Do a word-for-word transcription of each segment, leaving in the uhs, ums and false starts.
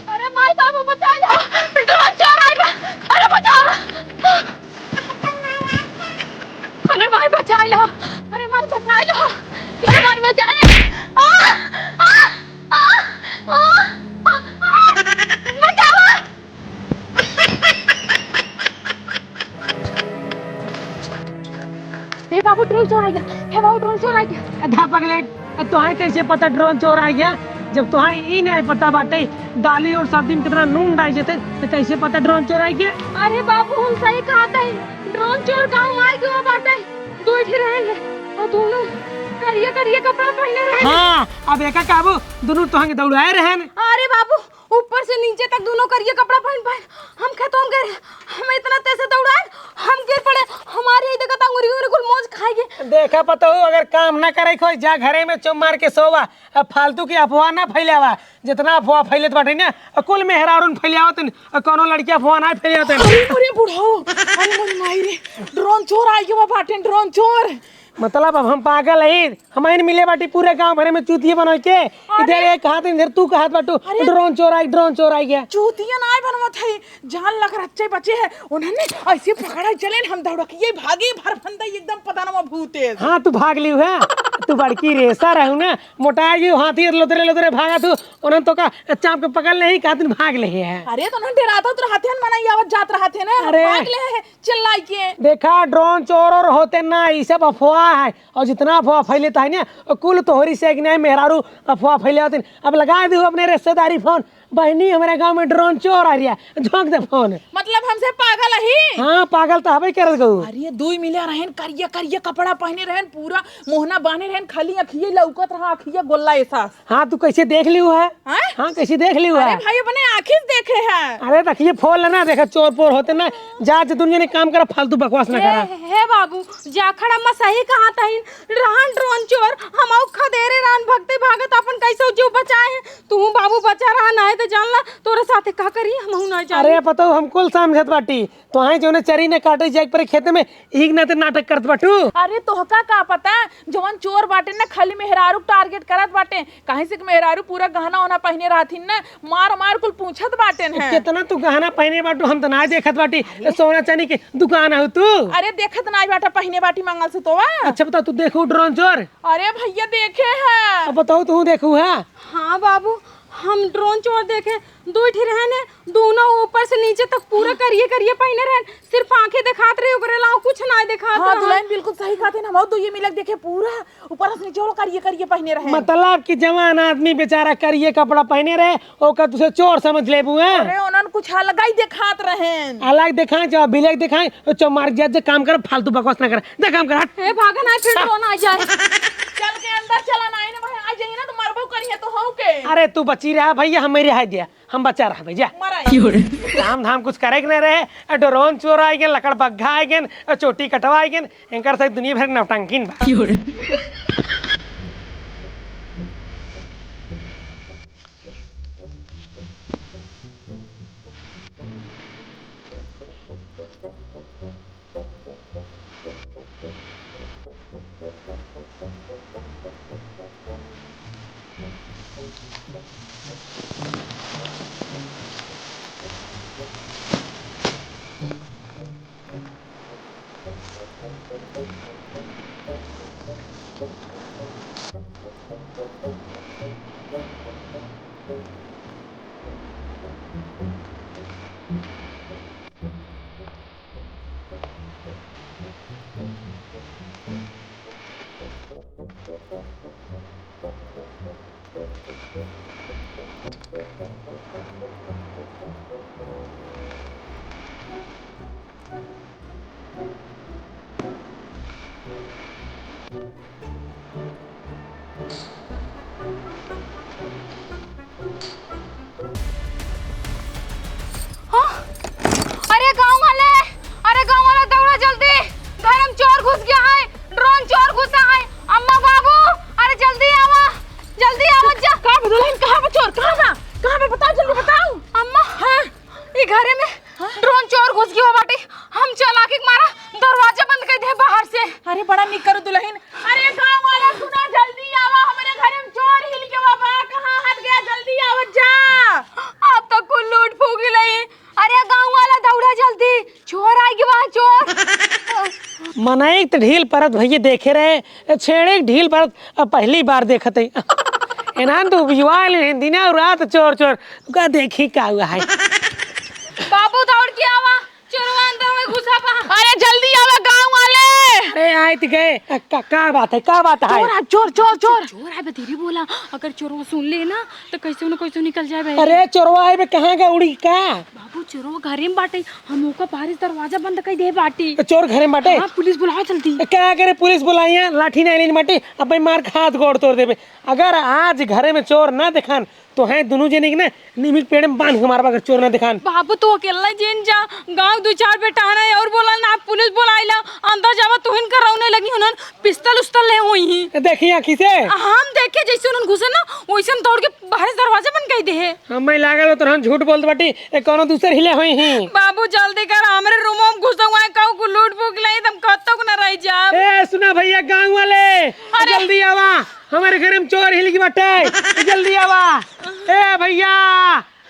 अरे माई बाबू, बचाइ ला, ड्रोन चोर आइ बा। अरे बचावा। अरे माई, बचाइ ला। अरे माई, बचाइ ला। अरे माई, बचाइ ला। आ, आ, आ, आ, आ, बचावा। हे बाबू, ड्रोन चोर आइ गया। हे बाबू, ड्रोन चोर आइ गया। ए, धा पगलेट, ए, तोहे कैसे पता ड्रोन चोर आइ गया? जब तोहे ई नाहीं पता बाटे, दाली और सब्जी में कितना नून डाल देते, तो कैसे पता ड्रोन चोर आइ गया? अरे बाबू, हम सही कहत ही, ड्रोन चोर गाँव आइ गया बाटे। दुइ ठे रहे हैं, और दुनो करिया करिया कपड़ा पहिने रहे हैं। हाँ, अब एका कहबो, दुनो तोहन के दौड़ाए रहे हैं। अरे बाबू, ऊपर से नीचे तक दुनो करिया कपड़ा पहिन पहिन हम खेतों में गए रहे। हमें इतना तेज से दौड़ाए, हम गिर पड़े। हमारी ही देखा था, अंगुरी अंगुरी कुल मोच खाएगी। देखा पतोहू, अगर काम ना करे कोई, जा घरे में चुप मार के सोवा। अब फालतू की अफवाह ना फैलावा। जितना अफवाह फैलत बाटे ना, कुल मेहरारून फैलावत हैं, कौनो लड़की अफवाह ना फैलावत हैं। अरे, अरे बुढ़ऊ, अरे मोरी माई रे, ड्रोन चोर आइ गया बाटे, ड्रोन चोर। मतलब अब हम पागल हई, हमहिन मिले बाटी पूरे गाँव भरे में चूतिया बनोइ के। अरे। इधर एक हाथ, इधर तू कहत बाटू, अरे। ड्रोन चोर आइ, ड्रोन चोर आइ गया। चूतिया नाहीं बनवत हई, जान लग रच्चे बचे हैं। उन्हने ऐसे पकड़ा चलेन, हम दौड़किए भागी, भर फंदा एकदम पता न भूते। हाँ, तू भाग लिहू है, तू बड़की रेसर रहू ना, मोटा गई हाथी लुतरे लुतरे भागा तू, उन्हन तोका चाप के पकड़ लेही, कहत भाग लेहे है। अरे तो उन्हन डेरात होत रहत हैं, मना आवत जात रहत हैं ना, अरे। भाग लेहे हैं। चिल्लाइ के। देखा, ड्रोन चोर और होते ना, ई सब अफवाह है। और जितना अफवाह फैलत है ना, वो कुल तोहरी से एक नए मेहरारू अफवाह फैलावत हैं। अब लगाइ दिहू अपने रिश्तेदारी फोन, "बहिनी, हमरे गाँव में ड्रोन चोर आइ रहा है, झोंक दे फोन।" मतलब हमसे पागल ही? हाँ, पागल तो हबे करत गऊ। अरे, दुइ मिले रहेन, करिया करिया कपड़ा पहिने रहेन, पूरा मोहना बान्हे रहेन, खाली अखिए लौकत रहा, अखिए गोल्ला ऐसा। हाँ, तू कैसे देख लिहू है? हैं? हाँ, कैसे देख लिहू अरे है? भाई, अपने आँखी से देखे हैं। अरे, रखिए फोन लेना, देखा चोर पोर होते ना, जा, जा दुनिया में काम करा, फालतू बकवास ना हे, करा। हे बाबू, जाखड़ अम्मा सही कहत हईन, रहन ड्रोन चोर, हमहू खदेरे रहन, भगते भागत अपन कैसे जीव बचाए हैं। तू बाबू बचा रहा, नाहीं तो जान ला, तोरे साथे का करी, हमहू नाहीं जानी। अरे, पतोहू, हम कुल समझत बाटी, तोहे जौने चरी न काटे जाए के परे खेते में, इही के नाते नाटक करत बाटू। अरे तोहका का पता, जवन चोर बाटे न खाली मेहरारू के target करत बाटे, काहे से कि मेहरारू पूरा गहना ओहना पहिने रहथिन न, मार मार कुल पूछत बाटेन हैं। कितना तू गहना पहिने बाटू, हम त ना देखत बाटी। अरे। सोना चांदी के दुकान हऊ तू? अरे देखत नाहीं बाटा, पहिने बाटी मंगलसूतवा। अच्छा बताओ, तू देखू ड्रोन चोर? अरे भैया देखे हैं। अब बताओ तू देखू है? हाँ बाबू, हम ड्रोन चोर देखे, दुइ ठे रहे ने, दोनों ऊपर से नीचे तक पूरा करिए करिए पहिने रहे, सिर्फ आँखें देखात रही, ओकरे अलावा कुछ ना देखात हाँ, रहा। दुलहिन बिल्कुल सही कहत हईन, हमहू दुइये मिलक देखे, पूरा ऊपर से नीचे वाला करिए करिए पहिने रहे। मतलब कि जवान आदमी बेचारा करिए कपड़ा पहिने रहे, ओकर तुसे चोर समझ लेबू, हैं? अरे, उन्हन कुछ अलग ही देखात रहेन। अलग देखाए, चाहे बिलक देखाए, तो चौ मार जा, जे काम कर, फालतू बकवास ना कर, जा काम कर, हट। ए, भागा ना, फिर ड्रोन आ जाए। चल के अंदर चला ना, आइने भाई, आ जाइए ना, तो मरबो करिए, तो हो के। अरे, तू बची रहा भैया, हम मेरे हाथ दिया। हम बचा रहा भैया। मरा काम धाम कुछ करे के नहीं रहे। अ, ड्रोन चोर आइ गए, लकड़ बग्घा आइ गए, अ, चोटी कटवा आइ गए, इनकर से दुनिया भर के नौटंकीन बा। हाँ? अरे गाँव वाले, अरे गाँव वाले दौड़ा जल्दी, घर में चोर घुस गया है, ड्रोन चोर घुसा है। अम्मा बाबू, अरे जल्दी आवा, जल्दी आवा जा। का बा दुलहिन, कहाँ बा चोर, कहाँ बा, कहाँ बा, बताओ जल्दी बताओ। अम्मा, हाँ? ई घरे में हाँ? ड्रोन चोर घुस गयो बाटे। हम चलाकी के मारा दरवाजा बंद कर दे बाहर से। अरे बड़ा निक करो दुलहिन। अरे गाँव वाला सुना, जल्दी आवा, हमरे घरे में चोर हिल के बाबा, कहाँ हट मनई त ढील परत भइया देखे रहे, छेड़े क ढील परत अब पहली बार देखत है। एनान तो उबियुआ ले दिना और रात चोर चोर, का देखी का हुआ है। बाबू दौड़ के आवा, चोरवा अंदर में घुसा बा। अरे जल्दी आवा गाँव वाले। अरे आइत गए, का, का बात है, का बात है? चोर आ, चोर, चोर, चोर। चोर आ बे, धीरे बोला, अगर चोरवा सुन ले ना तो कैसे न कैसे निकल जाए बे। अरे चोरवा आए बे, कहाँ गए उड़ी का? बाबू, चोरवा घरे में बाटे, हम ओका बाहर से दरवाजा बंद कर दे बाटी। तो चोर घरे में बाटे? हाँ, पुलिस बुलाओ जल्दी। तो क्या करे, पुलिस बुलाइए, लाठी नहीं लेनी बाटे, अब भाई मार के हाथ गोड़ तोड़ देबे। अगर आज घरे में चोर ना दिखान, तो है दोनों जने के ना नीम के पेड़ में बांध के मारबा, अगर चोर ना दिखान। बाबू, तू अकेला जिन जा, गाँव दो चार बेटा है ना, और बोला ना, पुलिस बुलाइला, अंदर जावा, तुहिन करौने लगी, उन्हन पिस्तल उस्तल ले हुई ही। देखी आँखी से। हम देखे जैसे उन्हन घुसे ना, वैसे हम दौड़ के बाहर से दरवाजा बंद कर दे है। हमें लागल हो तोहन झूठ बोलत बाटी, ए कौनो दूसर हिले होई ही। बाबू जल्दी कर, हमरे रूमो में घुसवा है, कहू को लूट फूक ले, तुम कत्तो को ना रह जाब। ए सुना भइया, गाँव वाले, अरे। जल्दी आवा, हमरे घरे में चोर हिल गई बाटे, जल्दी आवा। ए भइया,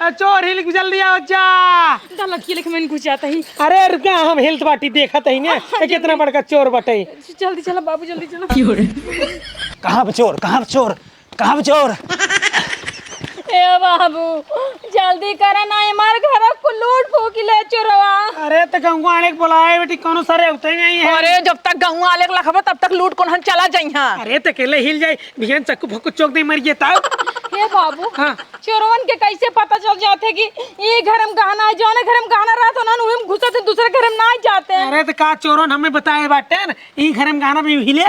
ए चोर हिल गई, जल्दी आवा जा। दलत के लेके मैंने घुस जाता ही। अरे रुका, हम हिलत बाटी, देखत ही ने, अच्छा, ए कितना जल्दी। बड़का चोर बाटे। जल्दी चला बाबू, जल्दी चला। कहाँ पे चोर, कहाँ पे चोर? कहाँ बा चोर? ए बाबू, जल्दी करा ना, हमार घर को लूट फूक ले चोरवा। अरे, तो गंगू आने के बुलाए बेटी, कौनो सरे होते नहीं है। अरे, जब तक गंगू आले के लखबा, तब तक लूट कौन हम चला जाई हाँ। अरे, तो अकेले हिल जाए, बिहान चक्कू फक्कू चौक दे मर गया तब। हे बाबू, हाँ। चोरवन के कैसे पता चल जाते कि ये घर में गहना है, जौने घर में गहना रहत, उन्हन उहे में घुसत, दूसरे घर में ना जाते। अरे, तो का चोरवन हमें बताए बाटे न, ई घरे में गहना भी हिले।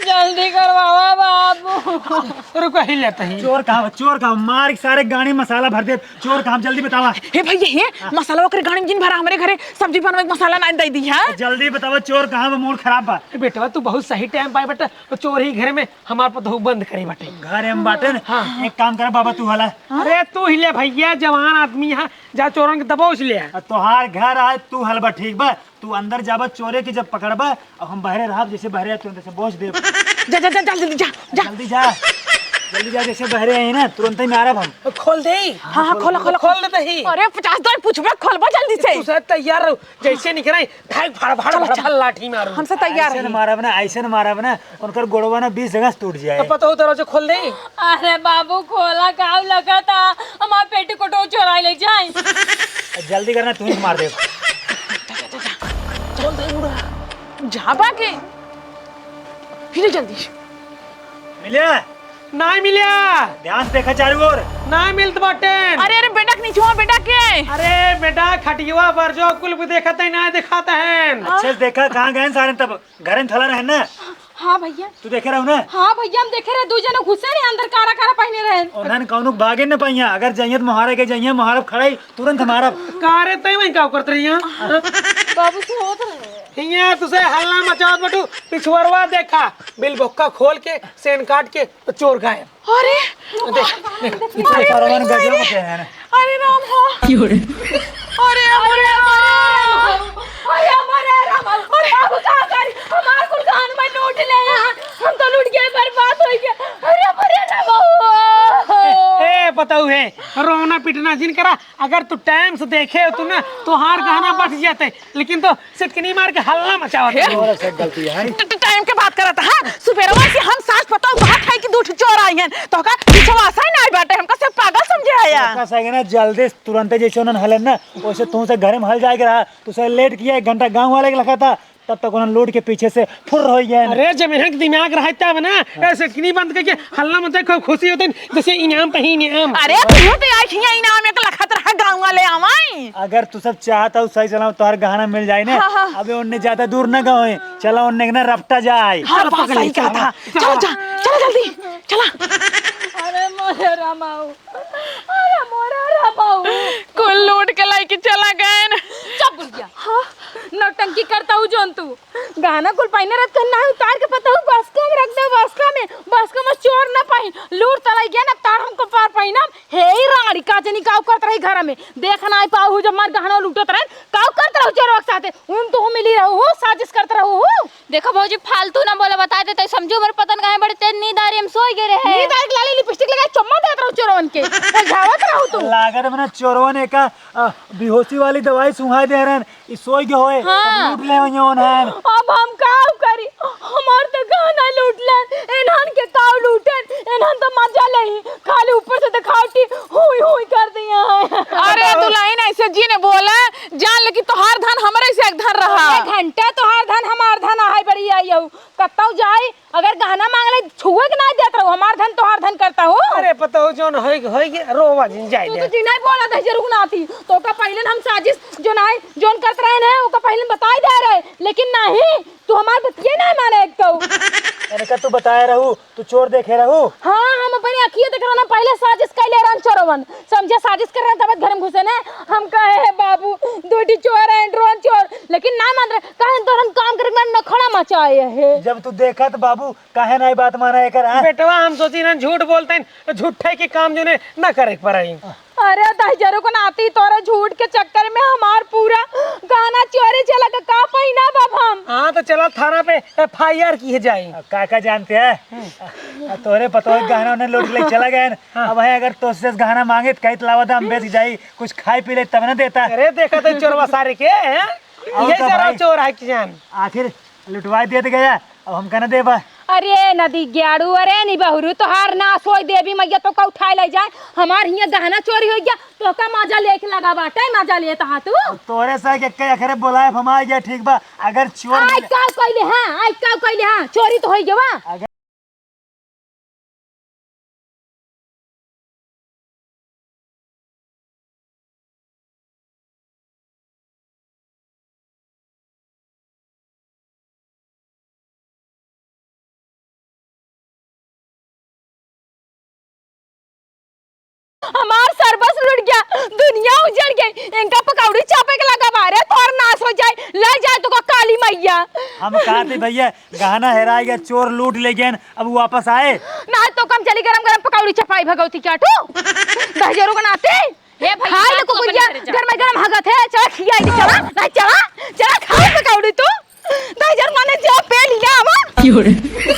जल्दी करवावा बाबू। रुको, हिले तही। चोर कहाँ बा? चोर कहाँ बा? मार के सारे गाड़ी में मसाला भर दे। चोर कहाँ बा? जल्दी बतावा। हे भइया, हे, मसाला ओकरे गाड़ी में जिन भरा, हमरे घरे सब्जी बनवे के मसाला ना दे दी है। जल्दी बतावा, चोर कहाँ बा? मूड खराब बा। ए बेटवा, तू बहुत सही टाइम पाए बेटा। तो चोर ही घरे में हमार पतोहू बंद करे बाटे। घरे में बाटे न? हाँ। एक काम कर बाबा, तू हला। अरे तू हिले भइया, जवान आदमी है, जा चोरन के दबोच ले आ। आ, तोहार घर आए, तू हलबा, ठीक बा? तू अंदर जाबा, चोरे के जब पकड़बा, अब हम बहरे रहब, जैसे बहरे आए, तू अंदर से बोझ देब। जा, जा, जा, जा, जल्दी जा, जा। जल्दी जा, जल्दी जा, जैसे बहरे आई ना, तुरंत ही मारब हम। खोल दे। हाँ, हाँ, खोला, खोला, खोल दे ही। अरे, पचास दाई पूछबे, खोलबा जल्दी से। तू सब तैयार रहो, जैसे निकले, धाई भड़, भड़, चलो, भड़, चलो। भड़ लाठी मारू। हमसे तैयार ऐसे न है। मारब ना, ऐसे न मारब ना, उनकर गोड़वा ना बीस जगह से टूट जाए। अब पता हो, दरवाजा खोल दे। अरे बाबू, खोला, काव लगा था, हमार पेटीकोट चोराई ले जाए। जल्दी करना, तू ही मार दे। खोल दे, उड़ा। जा बाके। फिर जल्दी। मिलिया? नाहीं मिलिया। ध्यान से देखा चारू ओर। नाहीं मिलत बाटेन। अरे, अरे, बेटा के नीचवा, बेटा के। अरे, बेटा, खटियवा पर जो कुल भी देखत है, नाहीं दिखात है। अच्छे से देखा, कहाँ गए सारे तब? घरे में थला रहे ना? हाँ भइया। तू देखे रहू ना? हाँ भइया, हम देखे रहे, दू जने घुसे रहे अंदर, कारा कारा पहिने रहे। उन्हन कौनो भागे न पाइया, अगर जइयत मोहारा के जइया, मोहारा खड़ाई, तुरंत मारब। का रे, तई वहीं का करत रही यहाँ? बाबू से होत रहे। हियाँ तुसे हल्ला मचावत बटू, पिछुअरवा देखा, बिल बोक्का खोल के, सेन काट के, तो चोर गायब। अरे! देख, देख, देख। अरे, अरे, अरे, गजब के हैं। अरे राम हो। क्यों रे? अरे, अरे, अरे, अरे, अरे, अरे, राम, अरे, बाबू, का करी? हमार कुल गहन में लूट ले हैं। हम तो लूट गए, बर्बाद हो गए। अरे, अरे, राम हो। ए, ए, बताऊ है, रोना पिटना जिन करा, अगर तू टाइम से देखे हो तू ना, तोहार गहना बच जाते, लेकिन तो सिटकनी मार के हल्ला मचावत हे? है। तोहरा से गलती है। ट-, ट-, टाइम के बात करत है। सुबेरवा से हम सास पतोह बात है कि दू ठो चोर आई हैं। तो का विश्वास ही नहीं बाटे, हमका से पागल समझे आया। का सही ना, जल्दी तुरंते जैसे उन्होंने हलन ना, वैसे तू से घरे में हल जाए के रहा। तू से लेट किया, एक घंटा गाँव वाले के लखा था, तब तक उन्होंने लूट के पीछे से फुर्र हो गए। अरे, जब इन्हें दिमाग रहे तब ना, हाँ। ऐसे सिटकनी बंद करके हल्ला मचाए, खूब खुशी होते हैं, जैसे इनाम पे ही इनाम। अरे, तू तो आई हिया इनाम एक लखत रहा गाँव वाले आवाई। अगर तू सब चाहता हो सही सलामत तोहर गहना मिल जाए ना, हाँ, हाँ। अबे उनने ज्यादा दूर ना गए, चला उनने के ना रपटा जाए। हाँ, चला बात पकड़ ले, सही कहा चला, था। चला, चला, चला जल्दी, चला। अरे मोरे रामाऊ, अरे मोरे रामाऊ। कुल लूट के लेके चला गए। चुप बुढ़िया। हाँ? नौटंकी करता हूँ जौन तू। गहना कुल पहिने रहत, कहना है उतार के पतोहू बस्का में रख दे, बस्का में, बस्का में चोर ना पाई, लूट तलाई गया ना, तार हमको पार पाई ना। हे ई रानी, का जनी काऊ करत रही घर में, देख ना आई पाऊ हूँ, जब मार गहना लूटत रहे, काऊ करत रहू चोरवा के साथे, उन तो मिली रहू हो, साजिश करत रहू हो। देखो भौजी, फालतू ना बोला, बता दे, तै समझू, मेरे पतन गाए बड़े तेज नींद आ रही, हम सोई गए रहे। नींद आई, लाली लिपस्टिक लगाए, चुम्मा देत रहू चोरवन के, उलझावत रहू तू। लागत में ना चोरवन एका, अ, बेहोशी वाली दवाई सुंघाई दे रहन, ई सोई के होए, हाँ। तब लूट ले होइहन। अब हम काउ करी? हमार तो गहना लूट लेन, एनहन के काउ लूटन, एनहन तो मजा लेही, खाली ऊपर से देखावटी हुई हुई कर दिया है। अरे दुल्हन, ऐसे जिन बोला, जान ले कि तोहार धन हमरे से एक धन रहा। अरे घंटा तोहार धन हमार धन आहे, बड़ी आई हऊ, कतौ जाई, अगर गहना मांग ले, छुए के नाहीं देत रहू, हमार धन तोहार धन करत हऊ। अरे पतोहू, जौन होई गे, होई गे, रोवा जिन, जाए तू दे। तो जी नाहीं बोला दहिजरू के नाती, तोका पहिले हम साजिश जो नाहीं, जौन करत रहे ना, ओका पहिले बताई दे रहे, लेकिन नाहीं, तू हमार बतिये नाहीं माने एक तो। इनका तू बताए रहू, तू चोर देखे रहू? हाँ, हम अपने अखिए देख रहना, पहिले साजिश कैले रहन चोरवन, समझे, साजिश कर रहन, तब घर में घुसे ने। हम कहे, "हे बाबू, दो ठी चोर हैं, ड्रोन चोर," लेकिन ना मान रहे, कहे, "तोरन काम करे के नखड़ा मचाए है।" जब तू देखा तो बाबू, काहे ना ये बात माना एकर, हाँ? बेटवा, हम सोची ना झूठ बोलते हैं, तो झूठे के काम जो ने ना करे के पड़े। अरे दहिजरू के नाती, तोरे झूठ के चक्कर में हमार पूरा गहना चोरी चला के का पहिना बाब हम। हाँ, तो चला थाना पे एफ आई आर किहे जाई। अब का का जानते हैं? हम्म। आ, तोरे पतोह के गहना उन्हें लूट ले चला गए हैं। हाँ। अब है अगर तोसे गहना मांगे तो कही तो लावा था, हम बेच जाई, कुछ खाई पी ले तब ना देता। अरे देखा तो चोरवा सारे के, हैं? और ये का सारा भाई? चोर है कि जान। आखिर लुटवाई दे गया, अब हमका ना देबा। अरे नदी ग्याड़ू, अरे नी बहुरू, तोहार नास होई, देवी मैया तोका उठाए ले जाए। हमार हियाँ गहना चोरी होई गया, तोका मजा लेके लगा बाटे, मजा लेत हा तू। अब तोरे से के, के अखरे बोलाए, हम आ गया, ठीक बा। अगर चोर आई मिले काउ कइले, हाँ, आई काउ कइले, हाँ, चोरी तो होई गवा। अगर हमार सरबस लुट गया, दुनिया उजड़ गई। इनका पकौड़ी चापे के लगा बारे, तोर नास हो जाए, ले जाए तो का काली मैया। हम कहते भैया, गहना हेराय गया, चोर लूट ले गए, अब वापस आए। ना तो कम चली गरम गरम पकौड़ी चपाई भगवती क्या टू। दहिजरू के नाती। हे भैया, खाई ले तू अपने कुकुरिया, घरे जा। गरम गरम हगत है, चला खियाई दे, चला, ना चला, चला खाई पकौड़ी तू। दहिजरू माने जो पे लिया आवा। क्यों रे?